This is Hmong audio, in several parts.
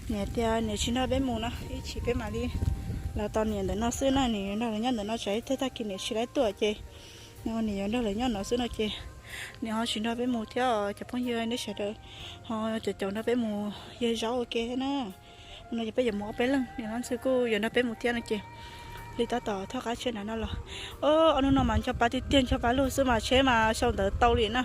Niam tias niam tsis nrog peb mus no, ib chim peb mam li los tos niam ntawm no xwb na, niam yuav nrog lawv nyob ntawm no tsam ib tag kis niam tsis laib tuaj ces niam yuav nrog lawv nyob no xwb no ces niam ho tsis nrog peb mus thiab cov phooj ywg nej sawv daws ho caum caum nrog peb mus yawg zaub ua ke thiab na. No ces peb yuav mus ob peb leeg, niam hlob Ntxwg kuj yuav nrog peb mus thiab no ces li tab tom thoj qab tsheb nram no los. Ob hnub no mas ncho pa tiag tiag, ncho pa lug xwb mas tsheb mas sau ntawv tau li na.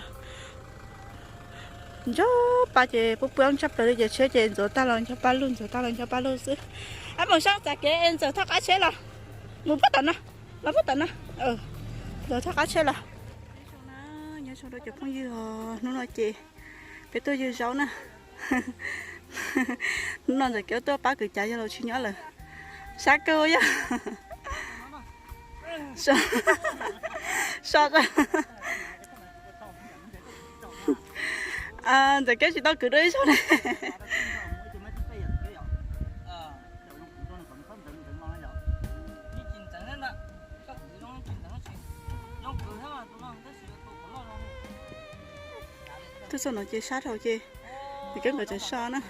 Ncho pa ces pub pub ob tshab plaws li ces tsheb ces ntxuav tag los ncho pa lug, ntxuav tag los ncho pa lug xwb. Ab, mus sab txas kev es ntxawm thoj qab tsheb los, mus puag tom no, los puag tom no, ntxawm thoj qab tsheb los. Nyob zoo rau cov phooj ywg, hnub no ces peb tuaj yawg zaub na. Hnub no ntxawm kev tuaj pab kwv Cav yog los tsis nyob lawm, sab kawg yog. So, ntxawm kev tsis tau kwv dua ib zaug ne. Tuaj txog no ces sab dhau ces, ces keb nkawd tseem so na.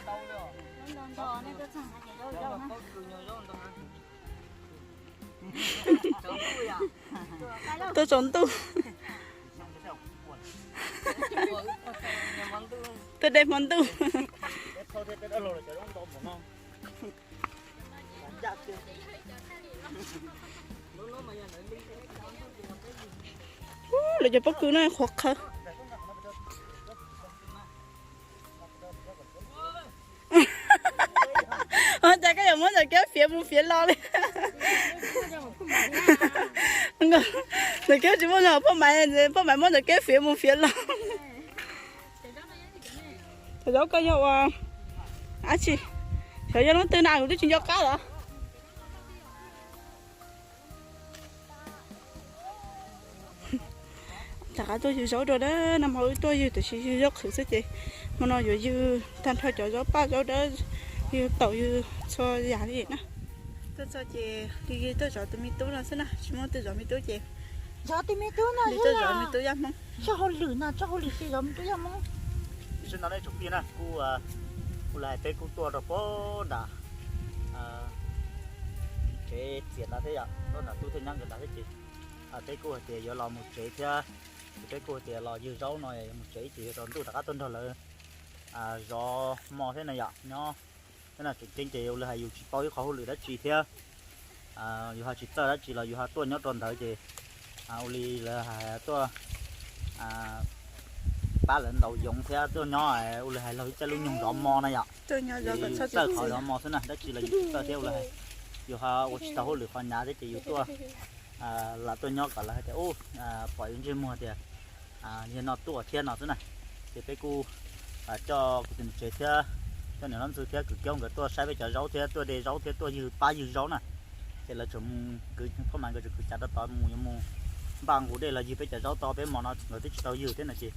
Tuaj tsaus ntuj. Tuaj de hmo ntuj. Lawv cov pob kws no qhuav qhawv. Cas koj yuav muab ntawm kev fiav mus fiav los li. Ntawm kev tsis muaj phoj maiv, phoj maiv muab ntawm kev fiav mus fiav los. Cov zaub koj yog ua dab tsi? Xyov yog hnub twg na kuv twb tsis nco qab lawm. Rov qab tuaj yug zaub dua na, nag hmo wb tuaj yug tiam sis yug zaub qhwv xwb ces hmo no yuav yug tag nrho cov zaub paj zaub dawb, yug taum yug txhua yam li na. Tuaj txog ces li tuaj zov tus me tub no xwb na, tsis muaj twg zov me tub ces zov tus me tub no li tuaj zov me tub yaj Hmoob. Tso hauj lwm no, tso hauj lwm ces zov me tub yaj Hmoob. Sawv daws nej tsoom phooj ywg na, kuj, kuv los hais peb kuj tuaj rau puag nram tsev txias nrad thiab yom, puag nram tub thiab nyab nkawd nrad thiab ces peb kuj hais tias yuav los mus tsev thiab, ces peb kuj hais tias los yug zaub no yuav mus tsev ib chim yuav tsaus ntuj rov qab tuaj nrog lawv zov hmo thiab na yom. Nyob thiab no tseem ceeb ces ua li hais yus tsis tau ib qho hauj lwm dab tsi thiab yus ho tsis txawj dab tsi los yus ho tuaj nyob rau ntawd ces ua li lawv hais tuaj pab lawv ntaus yoov thiab tuaj nyob ua li hais laug ib txoj lub nyoog zov hmo na yom. Txawj qhov zov hmo xwb na, dab tsi los yus tsis txawj thiab ua li hais yus ho ua tsis tau hauj lwm qhov hnyav thiab ces yus tuaj lam tuaj nyob kom lawv hais tias ub, pom yus ntsej muag tias yog no tuaj thiab no xwb na. Ces peb kuj coj kuv tus niam tsev thiab coj niam hlob Ntxwg thiab kwv Kiaub nkawd tuaj saib peb cov zaub thiab tuaj de zaub thiab tuaj yug pab yug zaub na. Ces lawv tseem mus kwv, phoj maiv nkawd tseem kwv Cav rau tod mus yuav mus npaj nqus dej los yug peb cov zaub tau peb hmo no nkawd twb tsis tau yug thiab no ces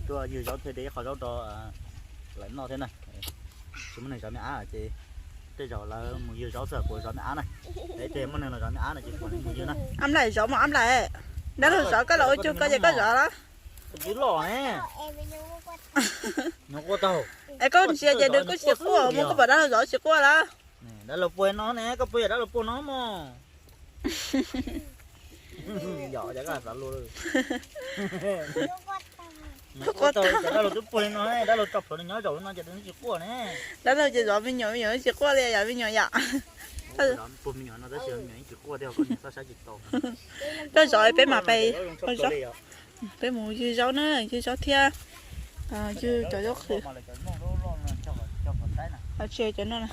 tuaj yug zaub thiab de ib qho zaub rau lawv noj thiab na. Tsis muaj neeg zov me ab ces tej zaum lawv mus yug zaub xwb puas zov me ab na. Ces muaj neeg los zov me ab no ces puas mus yug na. Ab Nplaim zov mas Ab Nplaim, dab laug zov koj los ua cuag koj ces koj zov los. Es koj ntsia ces nws kuj tsis quaj, mus koj pom dab laug zov tsis quaj los. Dab laug puag no ne, koj puas yog dab laug puag no mog? Yog, cas koj xav luag. Dab laug twb puag no, dab laug tso plhuav nws nyob zaum no ces nws tsis quaj ne. Dab laug ces zov me nyuam, me nyuam tsis quaj li yom me nyuam yom. Puag me nyuam no tab sis me nyuam tsis quaj thiab, koj niam txhob saib tsis taus. Koj zov peb mas peb, peb mus yug zaub na, yug zaub thiab yug cov zaub qhwv. Tsis yog cov noj,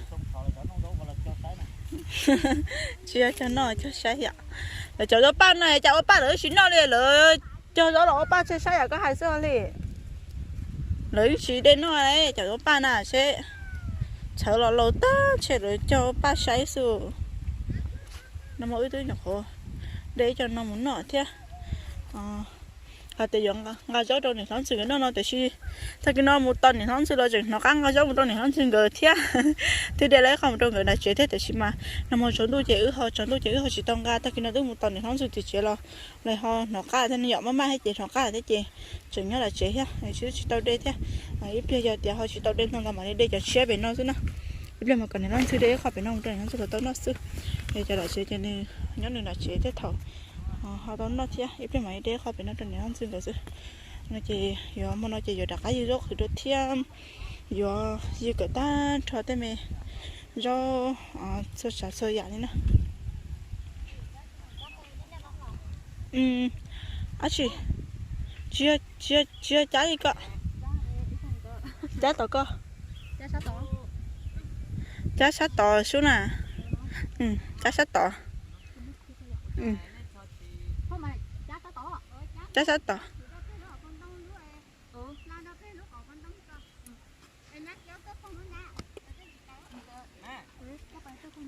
tsis yog cov noj cog saib yom. Lawv cov zaub paj no cas ua paj lawv tsis noj li, lawv cog zaub los ua paj tseg saib yom, koj hais xwb li. Lawv tsis de noj cov zaub paj na seb, txhawv los laus tag ntshe lawv cog paj saib xwb. Nag hmo wb twb nyuam qhuav de ib co no mus noj thiab. Hais tias yuav nqa zaub rau niam hlob Ntxwg nkawd noj no tiam sis tag kis no mus tos niam hlob Ntxwg los tseem hnov qab nqa zaub mus rau niam hlob Ntxwg nkawd thiab. Twb de lawv ib qho mus rau nkawd nram tsev thiab tiam sis mas nag hmo tsaus ntuj ces wb ho tsaus ntuj ces wb ho tsis tau nqa, tag kis no twb mus tos niam hlob Ntxwg tim tsev los lawv ho hnov qab thiab ne yom, maj maj thiab ces hnov qab thiab ces tseem nyob nram tsev thiab tsis tau de thiab. Ib pliag yog tias ho tsis tau de no los mam li de cov tshiab pem no xwb na. Ib pliag mas kom niam Noj Ntxwg de ib qho pem no mus rau niam Noj Ntxwg nkawd tau noj xwb. Es cov dam tsev ces nws nyob nws dam tsev tej thaum ho tau noj thiab. Ib pliag mas de ib qho pem no rau niam Noj Ntxwg nkawd xwb. No ces yuav hmo no ces yuav rov qab ywg zaub qhwv dua thiab, yuav ywg kom tag nrho tej me zaub txhua tsav txhua yam li na. Ab tsi, tsis yog cab li koj, cab tom koj, cab sab tod sub na, cab sab tod, cab sab tod,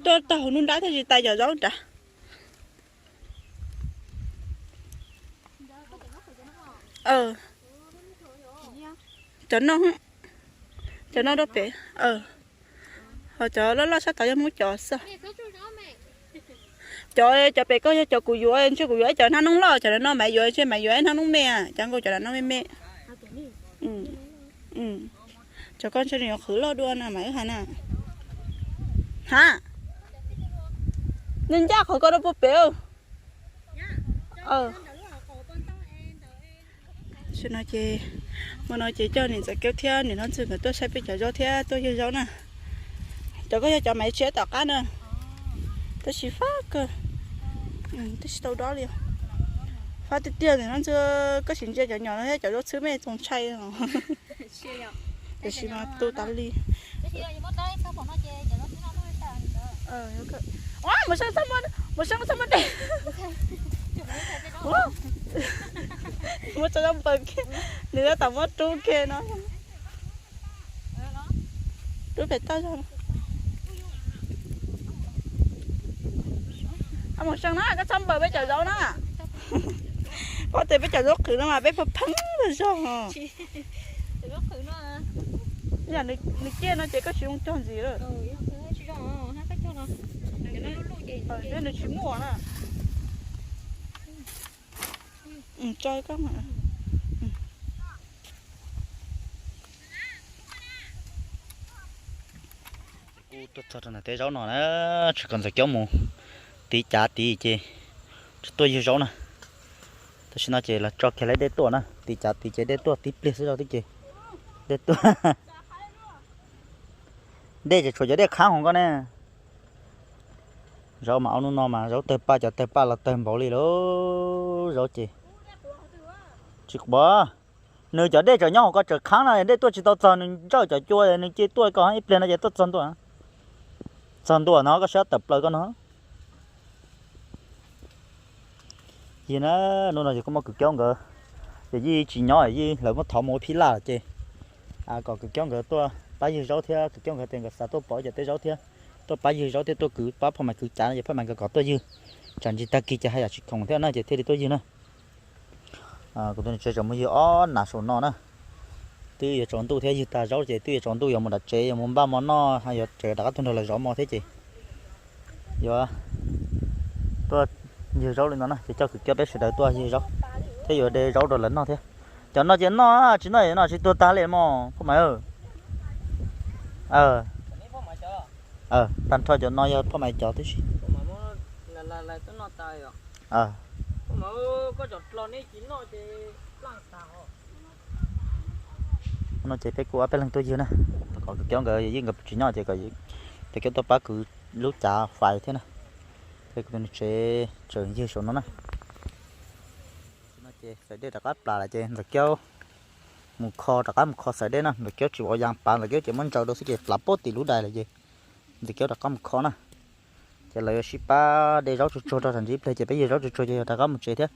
tuaj tau hauv hnub nrab thiaj tsis tas cov zaub nrad. Cov no, cov no rau pem. Ho cov loj loj sab tod yog Hmoob cov xwb. Cov, cov pem koj yog cov kuv yuav, ntshe kuv yuav ib cov hnab noob loj, cov no mas yuav ntshe mas yuav ib hnab noob me, cov nkaus cov no me me. Cov koj ntshe nws yuav qhwv loj dua na mas wb hais na. Ha, nws ncaj qhov koj rau puag pem. Tam sim no ces, hmo no ces coj niam Ntxawm Kiab thiab niam Noj Ntxwg nkawd tuaj saib peb cov zaub thiab tuaj ywg zaub na. Cov koj yog cov maiv tshiab tom qab na. Tab sis fab kawg, tab sis tau dob li. Fab tiag tiag, niam Noj Ntxwg, koj sim ntsia cov nyom no thiab cov zaub txhwb mej txaus ntshai. Tiam sis mas tu tas li. Mus sab, mus sab, mus sab, mus sab de. Muab tso rau npawg kiag, nws tab tom muab rub kiag no. Rub pem toj zog. Mus seej na, koj txhob npaws peb cov zaub na. Pob tes peb cov zaub qhwv no mas peb pheej pheej zog. Nws ciaj no ces koj tsis zoo cog ntxiv lawm. Nws tsis muaj na. Tso koj. Kuv tuaj txog rau ntawm tej zaub no na, tsis kom Ntxawm Kiab mus tiv cav tid ces tsis tuaj ywg zaub na. Tam sim no ces los tso kiag lawv dej tuaj na, tiv cav tid ces dej tuaj tib pliag xwb zaub tib ces dej tuaj. Dej ces tshuav cov dej qhab hos koj ne. Zaub mas ob hnub no mas zaub tawg paj, cov tawg paj los tawg npaum li lauj. Zaub ces tsis quav. Nws cov dej tseem nyob hauv ko tseem qhab no, dej tuaj tsis tau txog, nws ntsawj cov cua, nws cia tuaj ko ib pliag no ces tuaj txog ntua. Txog ntua no koj siab tawm plaws koj no. Yig na, hnub no ces kuj muab kwv Kiaub nkawd, ces yij tsis nyob, yij lawv muab thov mus ua phij laj lawm ces kom kwv Kiaub nkawd tuaj pab ywg zaub thiab, kwv Kiaub nkawd tias nkawd xav tuaj pom cov tej zaub thiab, tuaj pab ywg zaub thiab tuaj kwv pab phoj Maiv kwv cav no ces phoj Maiv nkawd kom tuaj ywg. Tsam ntsis tag kis ces haj yam tsis khoom thiab na ces thiaj li tuaj ywg na. Kuv tus niam tsev tseem mus ywg ob nas saum no na. Twb yuav tsaus ntuj thiab, ywg tag zaub ces twb yuav tsaus ntuj, yuav mus nram tsev, yuav mus npaj mov noj, yuav tseem rov qab tuaj nrog lawv zov mov thiab ces yuav tuaj ywg zaub li no na, ces coj kwv Kiaub peb sawv daws tuaj ywg zaub thiab yuav de zaub rau lawv noj thiab. Cov no ces noj tsis noj no tsis tuag tag li mog phoj Maiv. Tag nrho cov no yog phoj Maiv cov tib si. No ces peb kuj ob peb leeg tuaj ywg na, kom kwv Kiaub nkawd, yij nkawd tsis nyob ces kom kwv Kiaub tuaj pab kwv lub cav fais thiab na. Ces kuv tus niam tsev tseem ywg saum no na. No ces txawm dej rov qab plas lawm ces Ntxawm Kiaub mus kho, rov qab mus kho xaws dej na. Ntxawm Kiaub tsis vov yas pav, Ntxawm Kiaub ces muab ntsaws rau xwb ces plav pob tim lub dais lawm ces Ntxawm Kiaub rov qab mus kho na. Ces lawv yuav sib pab de zaub tsuag tsuag rau tsam ntsis ib pliag ces peb ywg zaub tsuag tsuag ces yuav rov qab mus tsev thiab.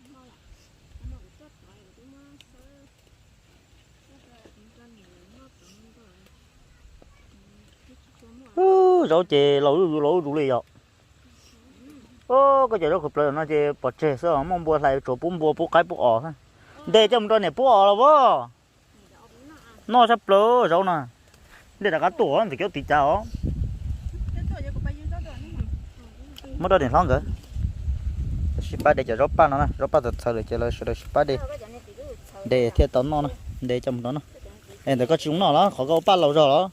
Zaub ces laus zuj zus, laus zuj zus li yom. Koj cov zaub qhwv plaws no ces pov tseg xwb, muaj npua hlais tsuav pub npua pub qaib pub os xwb. Ntes coj mus rau niam pub os los as. Noj tshaj plaws zaub no. Ntes rov qab tuaj, Ntxawm Kiaub tiv cav os. Muab rau niam hlob nkawd. Sib pab de cov zaub paj no na, zaub paj txawv txhawv lawm ces lawv sawv daws sib pab de, de thiaj tau noj na, de coj mus rau noj. Es ntawm koj tsis zoo noj los qhov koj ua paj laus zog los?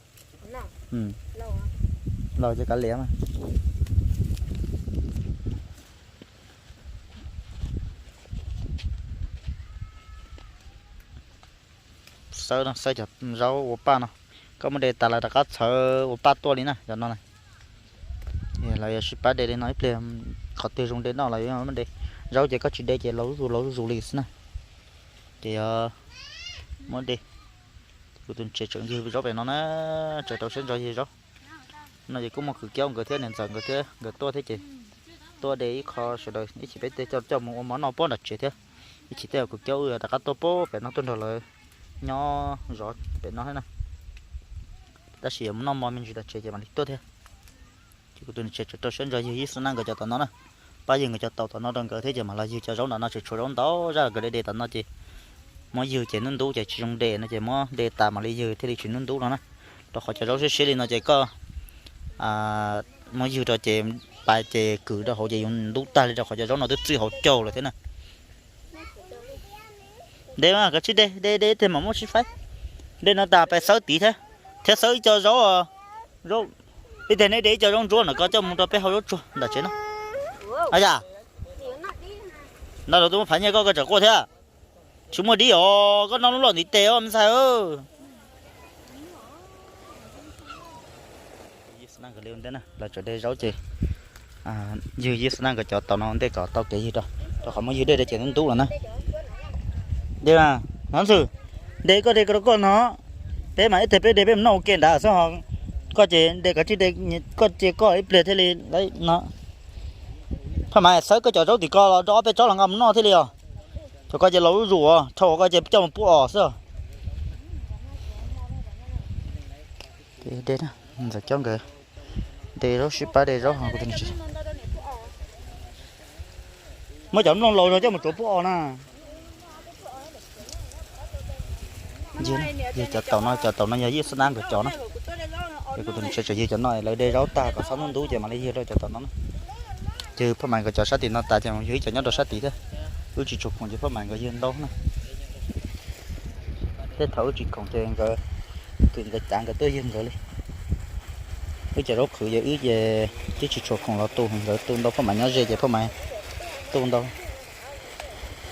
Tau ces kav liam mas. Xawb no, xawb cov zaub ua paj no. Koj muab de tas lawv rov qab txhawv ua paj tuaj li na, cov no na. Lawv yuav sib pab de li no ib pliag, qhov twg zoo de noj los yuav muab de. Zaub ces koj tsis de ces laus zuj zus laus zuj zus li xwb na. Ces yog muab de. Kuv tus tsev tseem ywg zaub pem no na, tseem rau siab ntso ywg zaub. No ces kuj muaj kwv Kiaub nkawd thiab niam ntxawm nkawd thiab, nkawd tuaj thiab ces tuaj de ib qho sawv daws ib chim peb tej coj coj mus ua mov noj pob nram tsev thiab. Ib chim tej kwv Kiaub wb rov qab tuaj pob pem no tuaj nrog lawv nyob zov pem no thiab na. Tab sis yuav mus noj mov me ntsis tom tsev ces mam li tuaj thiab. Ces kuv tus niam tsev tseem rau siab ntso ywg Yij Xab Nab nkawd cov tom no na. Pab ywg nkawd cov taus tom no rau nkawd thiab ces mam los ywg cov zaub nram no, tseem tshuav zaub ntau zaj nkawd de de tom no ces muab ywg ces ntub ntub ces tsis zoo de no ces muab de tas mam li ywg thiaj li tsis ntub ntub no na. Rau qhov cov zaub siab siab li no ces koj muab ywg rau ces pais ces kwv rau hauv ces yuav ntub tag li rau qhov cov zaub no twb txwj hauv caug lawm thiab na. De mas koj tsis de, de de ib teg mam muab sib faib. De no tas pais xawb tid thiab, thiab xawb ib co zaub, zaub, ib teg neb de ib co zaub ntsuab no koj coj mus rau peb hau zaub tsuag nram tsev no. Yam, ntawd los twb muab phav nyiaj koj koj tseem quaj thiab. Tsis muaj dib os, koj noj lub loj ntiv tes os me ntxhais. Lawv tseem de zaub ces ywg Yij Xab Nab nkawd cov taus no ntej kom tau kev ywg rau, rau qhov muab ywg dej rau ces ntub ntub los na. De mas, Hmoob Ntxwg, de koj de rau koj no, peb mas ib teg peb de peb mus noj ua ke nrad xwb ho. Koj ces de koj tsis de, koj cia koj ib pliag thiaj li no. Phaj Maiv, xawb koj cov zaub tim ko los rau ob peb tsob los nqa mus noj thiaj li os. Cov ko ces laus zuj zus, dhau koj ces coj mus pub os xwb. Ntxawm Cob nkawd de zaub, sib pab de zaub. Muab cov nplooj laus zog coj mus tsuav pub os na. Ywg cov taus no, cov taus no yog Yij Xab Nab nkawd cov na. Ces kuv tus niam tsev tseem ywg cov no, lawv de zaub tag kom txhob ntub ntub ces mam li ywg rau cov taus no na. Ywg Phaj Maiv nkawd cov sab tim no tas ces ywg ib cov nyob rau sab tid thiab. Wb tsis tshua khoom ces Phaj Maiv nkawd ywg ntau na. Tej thaum wb tsis khoom ces nkawd, kwv nkawd cav nkawd tuaj ywg nkawd li. Wb cov zaub qhwv ces wb ces twb tsis tshua khoom los tu, nkawd tu ntau, Phaj Maiv nyob ze ces Phaj Maiv tu ntau.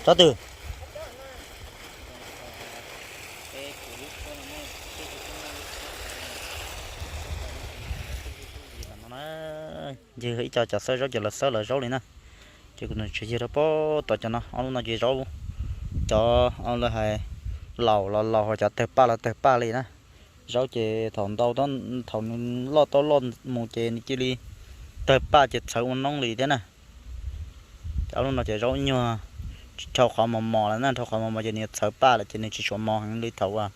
Tsob twg? Ywg ib co cov xawb zaub ces lawv xawb lawv zaub li na. Ces kuv tseem ywg rau pab tom cov no, ob lub no ces zaub, cov lawv hais laus los laus, cov tawg paj los tawg paj li na. Zaub ces thaum ntau, thaum nws loj tau loj mus ces nws cia li tawg paj ces txhawv ua noob li thiab na. Ob lub no ces zaub nyuag, tsis dhau qhov mos mos lawm na, dhau qhov mos mos ces nws txhawv paj lawm ces nws tsis tshua mos heev li thaum uas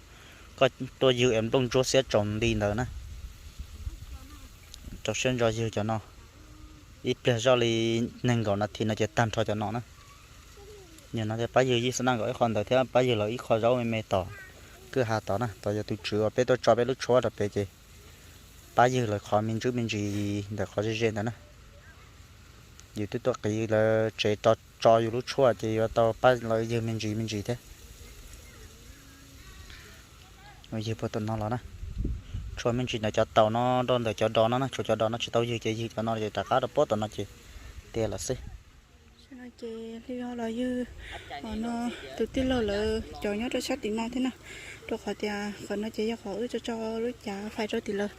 koj tuaj ywg es nplooj ntsuab xiab tsaus nti ntawd na. Rau siab ntso ywg cov no, ib pliag zoj li nees nkaum nas this no ces tag nrho cov no na. Yog no thiab pab ywg Yij Xab Nab nkawd ib qho ntawd thiab pab ywg lawv ib qho zaub me me tom kwj ha tod na, tod yog tus tswv uas peb tuaj tso peb lub tshuab rau pem ces pab ywg lawv qhov me ntsis me ntsis ntawm qhov ze ze ntawd na. Yus twb tuaj qiv lawv tsev tso yus lub tshuab ces yuav tau pab lawv ywg me ntsis me ntsis thiab. Ywg puag tom no los na. Tshuav me ntsis ntawm cov taus no rau ntawm cov dos no na, tshuav cov dos no tsis tau ywg ces ywg cov no ces rov qab rau puag tom no ces tiav lawm xwb. Ces li ho los ywg, no tus tij laug lawv cov nyob rau sab tim no thiab na, rau qhov tias qhov no ces yog qhov wb tso tso lub cav fais rau tim lawv.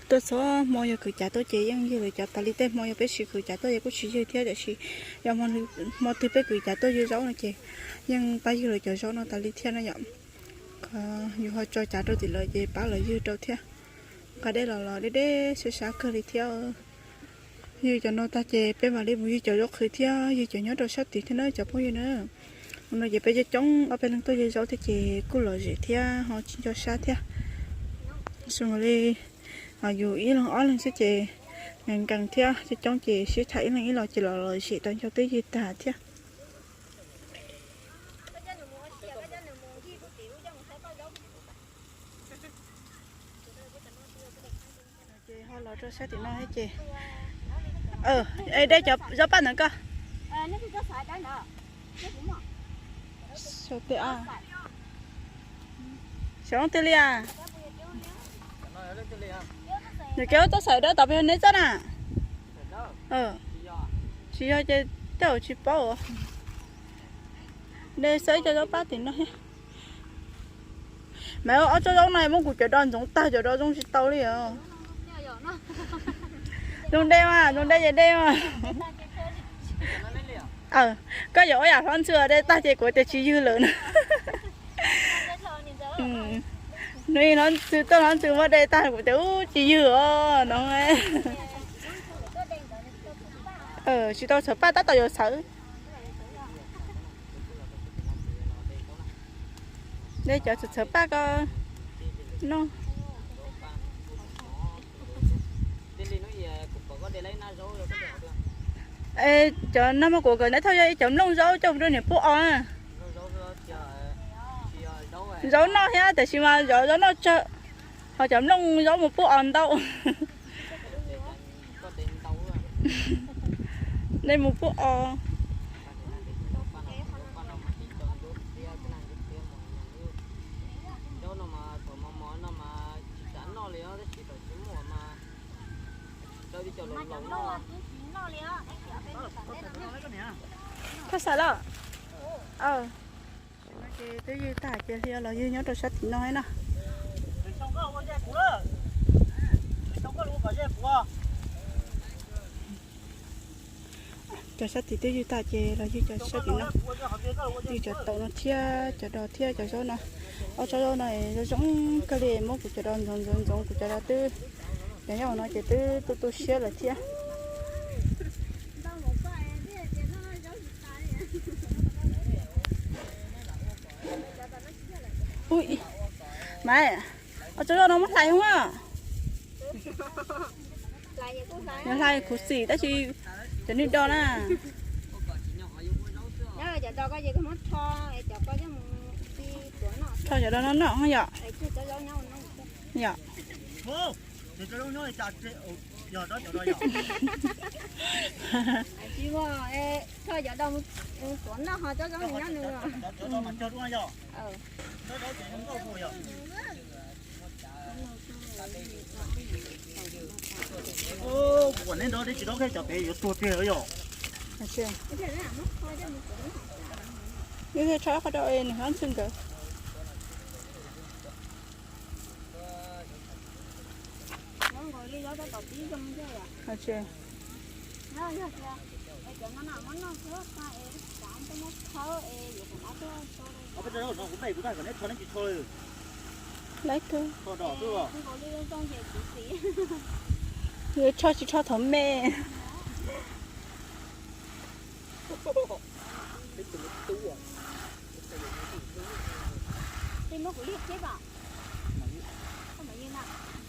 Tuaj txhua hmo yog kwv cav tuaj ces yeej ywg lawv cov tas li, tej hmo yog peb tsis kwv cav tuaj ces kuj tsis ywg thiab, tiam sis yog hmo twg peb kwv cav tuaj ywg zaub no ces yeej pab ywg lawv cov zaub no tas li thiab na yom. Qhov yus ho tso cav rau tim lawv ces pab lawv ywg rau thiab. Nqa dej los los deb deb sab sab kawg li thiab. Ywg cov no tag ces peb mam li mus ywg cov zaub qhwv thiab ywg cov nyob rau sab tid thiab na cov phooj ywg na. Hmo no ces peb coob coob ob peb leeg tuaj ywg zaub thiab ces kuj lom zem thiab ho tsis nco sab thiab. Xws li yus ib leeg ob leeg xwb ces nkees nkees thiab, coob coob ces sib tham ib leeg ib los ces los lom zem rau ncauj twb ywg tag thiab. Ces ho los rau sab tim no thiab ces, dej cov zaub paj ntawd koj. Xyov twg li as? Nws kev ua txoj xaim dawb tod pes neb txoj na. Tsis yog ces tej zaum tsis paub. De xwb ib co zaub pab tim no thiab. Mas ob tsob zaub no muab kuv cov do ntxoov tag, cov do zoo tsis tau li os. Zoo de mas, zoo de ces de mas. Koj yuav ua yam hlob ntxhw de tag ces kuv tias tsis ywg lawm na. Nws hlob ntxhw tuaj, hlob ntxhw muab de tag kuv tias ub tsis ywg os no. Tsis tau txhawv paj, tab tom yuav txhawv. De cov txhawv paj ko no. Cov nag hmo kuv kawm neb thauj yog ib cov nplooj zaub coj mus rau niam pub os. Zaub noj thiab tiam sis mas zaub, zaub noj tsawg, ho cov nplooj zaub mus pub os ntau. Nej mus pub os. Koj xav los? Ces twb ywg tag ces hli los ywg nyob rau sab tim no na. Cov sab tid twb ywg tag ces los ywg cov sab tim no. Ywg cov taum no thiab cov do thiab cov zaub no. Ob tsob zaub no zoo zoo kawg li, muab kuv cov do ntxoov ntxoov ntxoov, kuv cov do twb, cov nyob hauv no ces twb tu tu siab lawm thiab. Ui, mas ob tsob zaub no muab hlais hoob a. Nws hlais khuv xim tab sis cov nws do na. Rho cov do no noj yom. Yom. Kuv kom neb nrog dej tsis dob, cov pem yuav tuag tiag yom. Nws tso qhov rau nws hlob ntxhw nkawd. Lawv, yuav tsho tsis tsho thaum me.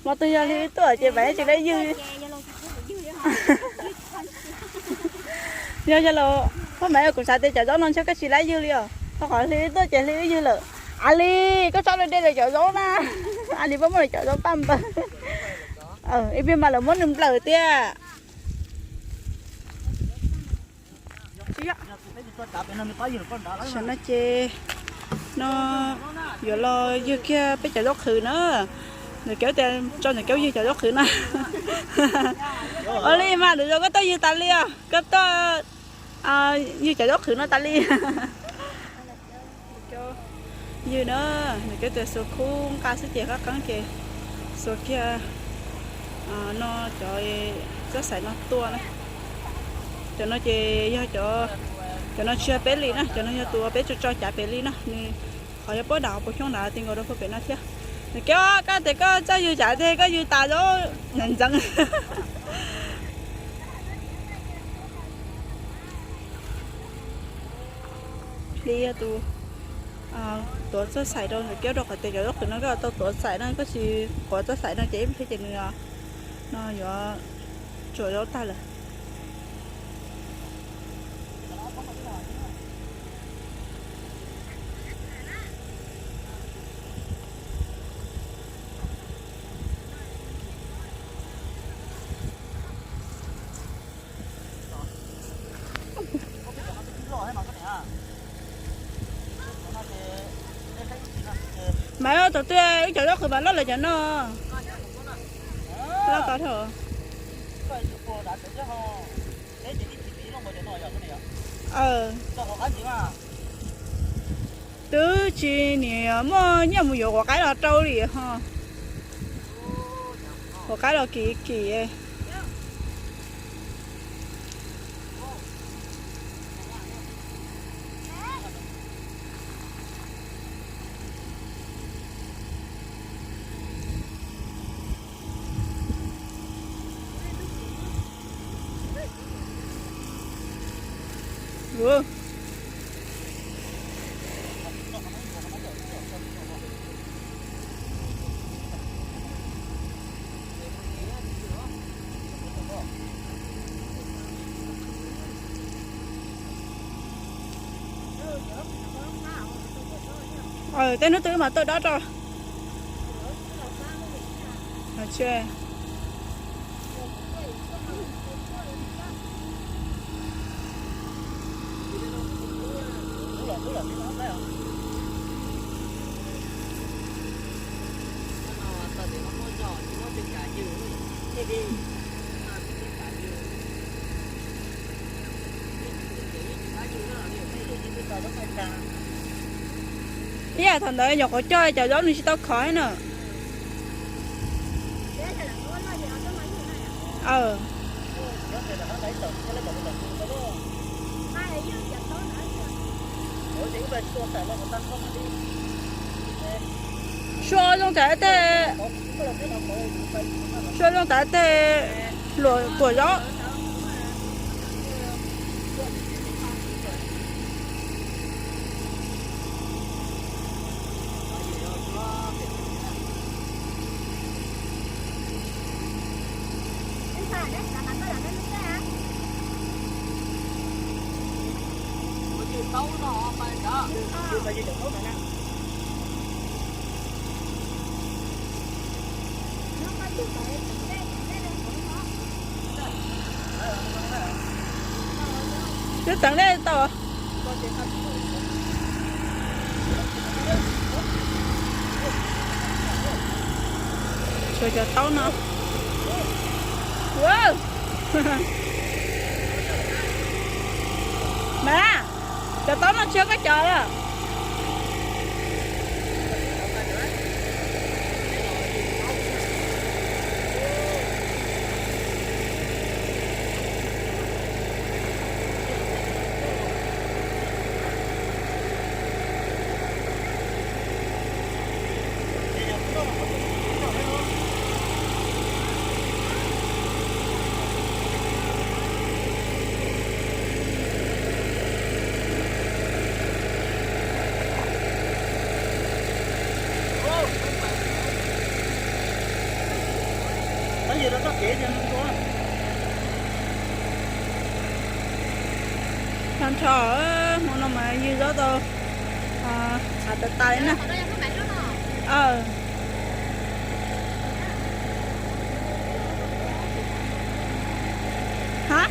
Mas tus yog hli tuaj ces pab tsis laib ywg. Yog yog los, pab mas kuv xav tias cov zaub no ntshe koj tsis laib ywg li os, rau qhov hli tuaj ces hli ywg lawm. A li, koj tso lawm de lawm cov zaub na. A li, pab muab lawm cov zaub paj npawg. Ib pliag mas lawv muab nws nplawm tiag. Tam sim no ces no yuav los ywg kiag peb cov zaub qhwv na. Nws kev tias tso nws kev ywg cov zaub qhwv na. Ua li mas nws zoo koj tuaj ywg tas li os, koj tuaj ywg cov zaub qhwv no tas li. Ywg na, nws kev tias xuas khub nqa xwb ces qab qeeb ces xuas kiag no cov txoj xaim no tuaj na. Cov no ces yog cov, cov no tsis yog peb li na, cov no yog tus uas peb tso tso cav pem li na, nws qhov yog puab nram hauv paus xyoob nrad ti nkaus rau puag pem no thiab. Nws kev koj tias koj txawj ywg cav ces koj ywg tas zaub ntxeev. Hli yog tus tuav txoj xaim rau nws kev, rau qhov tias cov zaub qhwv no koj tau tuav xaim no, koj tsis tuav txoj xaim no ces ib pliag ces nws no yuav tsuam zaub tag lawm. Mas thaum twg wb cov zaub qhwv mas loj lawm cov no. Loj tod dhau. Twb tsis niam muaj nyiaj mus yuav quav qaib los rau li ho. Quav qaib los kim kim. Tej hnub twg mas tuaj dob rau. Ib yam thaum ntawd nyuam qhuav coj cov zaub nws tsis tau khov na. Sua zoo tas tej, sua zoo tas tej luam tuam zaub. Twb teev dej tau. Tshuav cov taub no. Mas, cov taub no tsis yog koj cov los? Nrho nrho, hmo no mas ywg zaub tau av tas tas li na. Hab,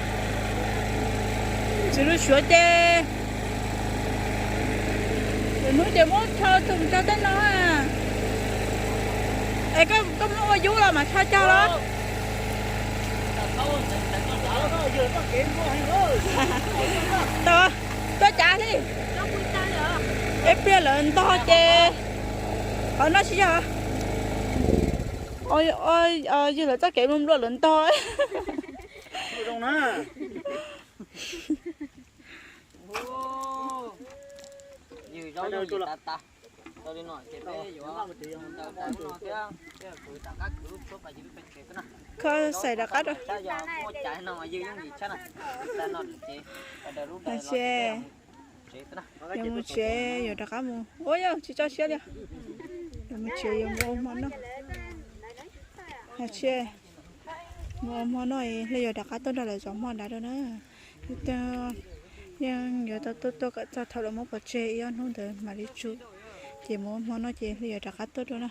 tsis lub suav ces lwm hnub ces muab rho tus rau tej no. Es koj muab ua yub los mas rho cog los? Tuaj cav li. Ib pliag lawv ntog ces qhov no tsis yog. Yog lawv txoj kev nplua nplua lawv ntog. Kho xaim rov qab rau. Yuav mus tsev, yuav rov qab mus ua, yog tsis tso siab li. Yuav mus tsev yuav mus ua hmo noj. Hais tsis, mus ua hmo noj, hle yuav rov qab tuaj nrog lawv zov hmo nrad rau na. Yeej yuav tau tuaj tuaj kom txog thaum lawv muab pov tseg ib ob hnub ntawd mam li tso, ces mus ua hmo noj ces hle yuav rov qab tuaj rau na.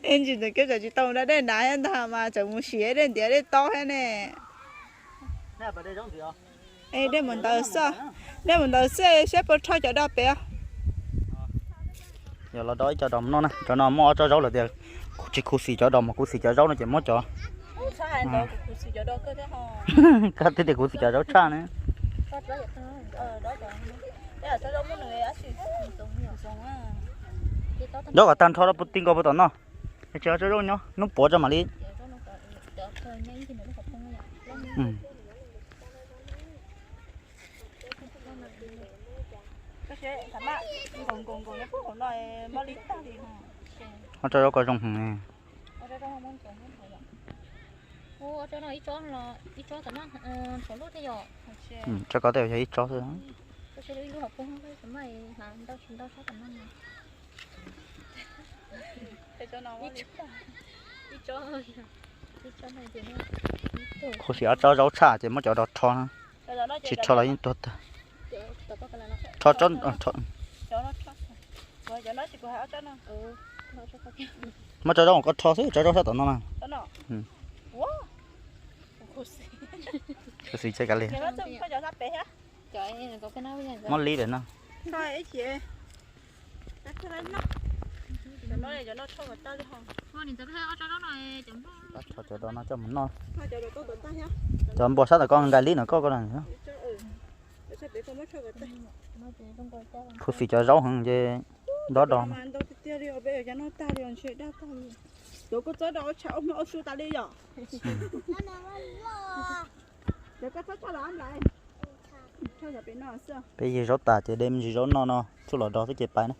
Ib ntsis ntawd kiag tseem tsis tau da dej nrad thiab ntag mas tseem mus siv dej ntiav dej tob thiab ne. Dej mus ntawd xwb, dej mus ntawd xwb saib puas rho cov do pem. Yog los do ib co dos noj na, cov no muaj ob tsob zaub lawm tias Tsis khuv xim cov dos mas khuv xim cov zaub no ces muab cov. Koj twb tias khuv xim cov zaub tshaj ne. Zaub kom tag nrho rau puv ti nkaus puas tom no. Tsis tso zaub nyob hnub puav tso mam li. Ho tso zaub ko zoo heev. Tso ko tej yog ib tsob xwb. Khuv xim ob tsob zaub tshaj ces muab cov dos rho na. Tsis rho los yeej tuag tag. Rho tsob, muab tsob zaub uas koj rho xwb, tsob zaub sab tom no na. Khuv xim ces kav liam. Muab li lawm no. Rho cov dos no coj mus noj. Cov npua sab tom ko nkaus li no koj ko na. Khuv xim cov zaub heev ces dob dos. Peb yig zaub tas ces de me ntsis zaub noj no txuj los dos xwb ces pais na.